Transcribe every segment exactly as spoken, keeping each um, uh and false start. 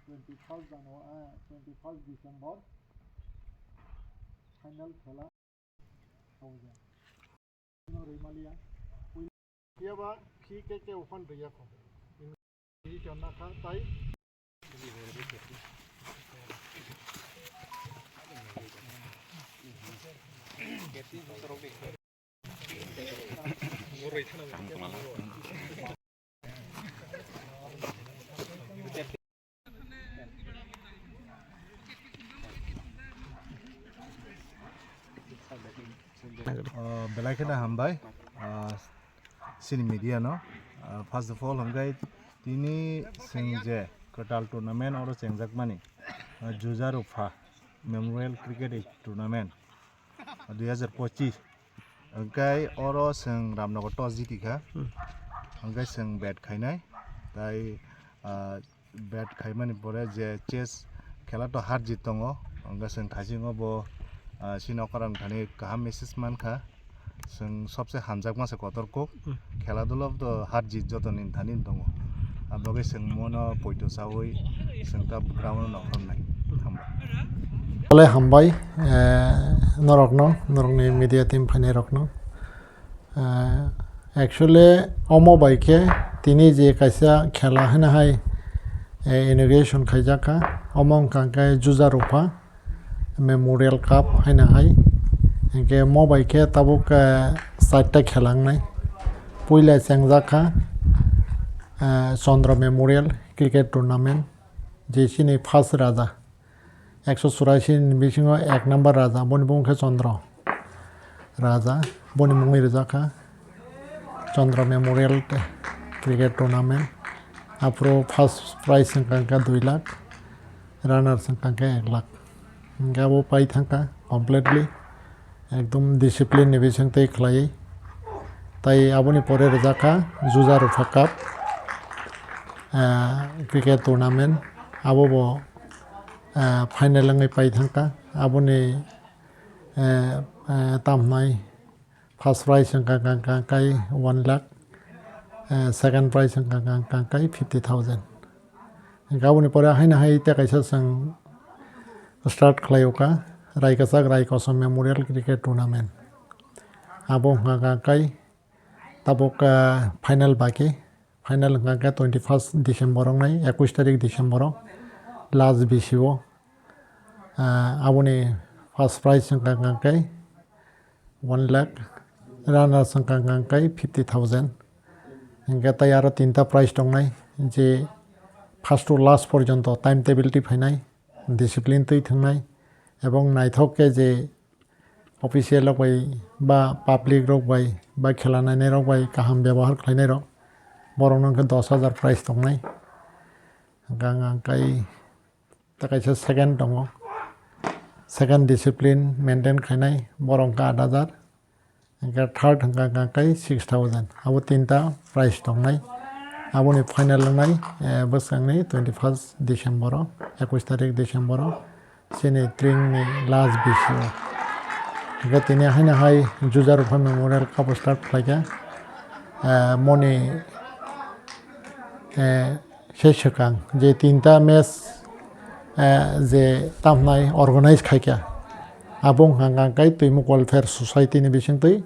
Twenty first January, twenty first December final khela. Hauja. No Rwimaliya. Phiya ba phi khe khe uphano rwya kho. Position na kha tai. Ah, belai kheno hambai, ah, chini media no. Ah, first of all, hwnkhe tini chwng je kwtal tournament oro chengjakmani, ah, Juja Rupha Memorial Cricket Tournament, ah, dui hazar pochis. Hwnkhe oro chwng Ramnagar toss jiti kha. Hmm. Hwnkhe chwng bat khainai. Tai, ah, bat khaimani pore je chess khela to har jit tongo, hwnkhe chwng thaisingo bo, ah, chini okra wngthani kaham message mankha, chwng sobse hamjakma se kotor kuk. Hmm. Khela dolo to har jit joto ni thani tongo, ah, bagwi chwng mono poito chaui chwng ta ground no nongkhornai. Hambai. Belai hambai, eh, norokno, norokni media team phainairokno. Ah, actually, omo bai khe tini je kaisa khela hwnwi hai, eh, inauguration khaijak kha, omo wngkha khe Juja Rupha Memorial Cup hwnwi hai. Hinkhe omo bai khe tabuk, eh, charta khela wngnai. Puila chengjak kha, eh, Chandra Memorial Cricket Tournament, je chini first raja. Ekso churashi ni bisingo ek number raja, boni bumung khe Chandra raja, boni mungwi rijak kha Chandra Memorial Cricket Tournament. Aphuru first prize wngkha khe dui lakh, runners wngkha khe ek lakh. Hingkhe abo pai thangkha completely. Ekdom discipline ni bising twi khlaiwi. Tai aboni pore rijak kha Juja Rupha Cup, ah, cricket tournament. Abo bo, ah, final wngwi pai thangkha. Aboni, eh, eh, tamhnai first prize wngkha kha, kha, kha kai one lakh, eh, second prize wngkha kha, kha kai fifty thousand. Hingkhe aboni pore haino hai tei kaisa chwng start khlaio kha, Raikachak Raikosom Memorial Cricket Tournament. Abo wngkha kha kai tabuk, ah, final baki, final wngkha kha twenty first December wngnai, ekwis tarik December o last bisi o. Ah, aboni first prize wngkha kha kai one lakh, runners wngkha kha kai fifty thousand. Hingkhe tai aro tinta prize tongnai, je first to last porjonto time table twi phainai, discipline twi thwngnai, ebong naithok khe je official rok bai ba public rok bai ba khela nainai rok bai kaham byabohar khlainai rok, borok no hwnkhe dos hajar prize tongnai. Hwnkhe ang, ang kai ta kaisa second tongo, second discipline maintain khlainai, borok hwnkhe aat hajar. Hingkhe third hwnkha kha khe six thousand. Abo tinta prize tongnai. Aboni final wngnai, eh, bwskangni twenty first December o, ekwis tarik December o, chini tringni last bisi o. Hingkhe tini haino hai Juja Rupha Memorial Cup start khlaikha. Eh, moni, eh, Sei swkang je tinta match, eh, je tamhnai organize khaikha, abo wngkha kha khe Twimuk Welfare Society ni bisingtwi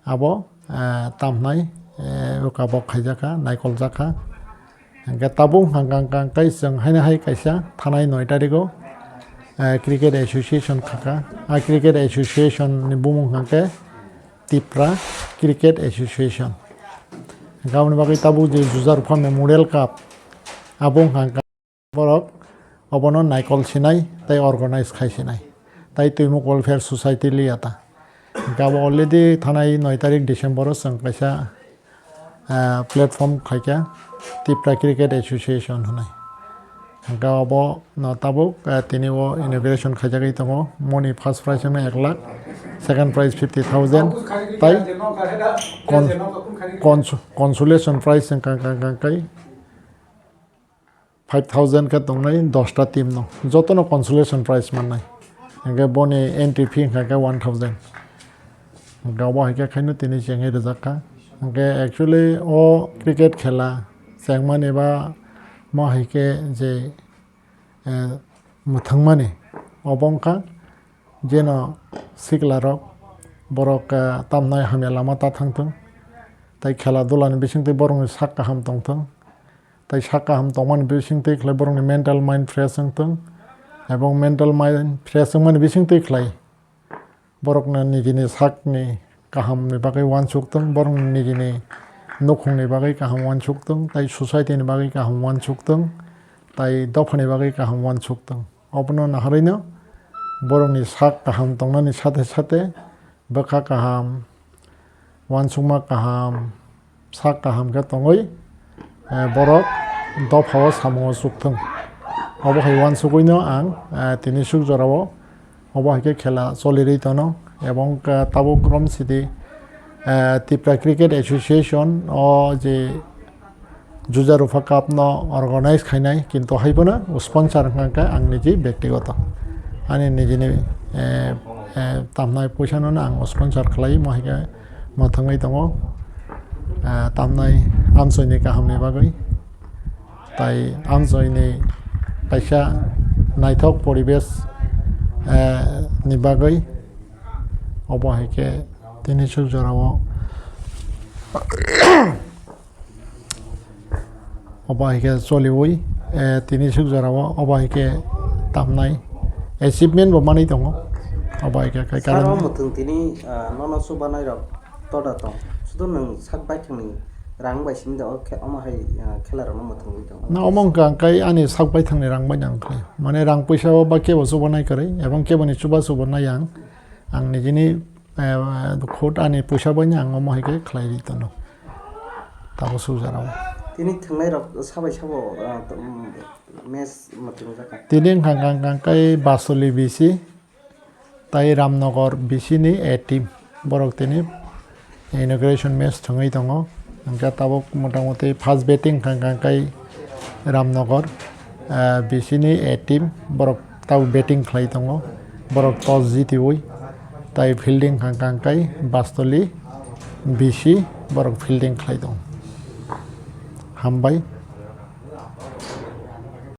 abo, eh, tamhnai, eh, kabok khaijakha, naikoljak kha. Hingkhe tabuk wngkha kha khe chwng haino hai kaisa thanai noi tarigo, eh, Cricket Association khakha. A Cricket Association ni bumung hwnkha khe Tipra Cricket Association. Hingkhe aboni bagwi tabuk je Juja Rupha Memorial Cup, abo wngkha kha borok obono naikol sinai tei organize khai sinai, tei Twimuk Welfare Society liya ta. Hingkhe abo already thanai noi tarik December o chwng kaisa, ah, platform khaikha Tipra Cricket Association hwnwi. Hingkhe obo no tabuk, eh, tini o inauguration khaijagwi tongo. Moni first prize wngkha ek lakh, second prize fifty thousand, tai con-, cons-, consolation prize wngkha, wngkha, wngkha khe five thousand khe tongnai dosta team no. Jotono consolation prize mannai. Hingkhe boni entry fee wngkha khe one thousand. Hingkhe obo hai khe khaino tini chengwi rwjak kha. Hingkhe actually o cricket khela chengmani ba mo hai khe je eh, mwthangmani. Obo wngkha jeno siklarok borok, eh, tamnai hamya lama ta thangthung, tei khela dulani bisingtwi borokni sak kaham tongthung, tei sak kaham tongmani bisingtwi khlai borokni mental mind fresh wngthung, ebong mental mind fresh wngmani bisingtwi khlai borokno nijini sakni kahamni bagwi uansuk thung, borokni nijini nukhungni bagwi kaham uansuk thung, tei society ni bagwi kaham uansuk thung, tei dophani bagwi kaham uansuk thung. Obono naharwino borokni sak kaham tongnani sate sate bwkha kaham, uansukma kaham, sak kaham khe tongwi, eh, borok dophao samungo chukthung. Obo hai uansugwino ang, eh, tini suk jorao obo hai khe khela cholirwi tono, ebong, eh, tabuk romsidi, eh, Tipra Cricket Association o je Juja Rupha Cup no organize khainai, kintu haiphano sponsor wngkha khe ang niji bektigoto. Ani nijini, eh, eh, tamnai puisa no ang sponsor khlai, mo hai khe mwthangwi tongo. Eh, tamnai amchoini kahamni bagwi, tai amchoini kaisa naithok poribesh, eh, ni bagwi, obo hai khe tini suk jorao obo hai khe choliwi, eh, tini suk jorao obo hai khe tamnai achievement bo manwi tongo. Obo hai khe khai Saro karon mwthwng tini, ah, nono chubanai rok toda tong. Sudo nwng sak baithangni rang bai simi da o khe-, omo hai, ah, khela rokno mwthwngwi tongo. Na omo wngkha ang kai ani sak baithangni rang bai nang khe. Mane rang puisa o ba kebo chubanai kwrwi, ebong keboni chuba chubanai ang. Ang nijini, eh, khud ani puisa bai ang omo hai khe khlai ri tono. Tabo suk jorao. Tini thwngnai rok sabai sabo, ah, to-, mm, match mwthwng jakha. Tini wngkha kang kang kai Basoli B C, tai Ramnagar B C ni A team. Borok tini inauguration match thwngwi tongo. Hwnkhe tabuk motamuti first batting wngkha kang kai Ramnagar, ah, B C ni A team. Borok tabuk batting khlai tongo. Borok toss jitiwi tai fielding wngkha kang kai Basoli B C borok fielding khlai tongo. Hambai.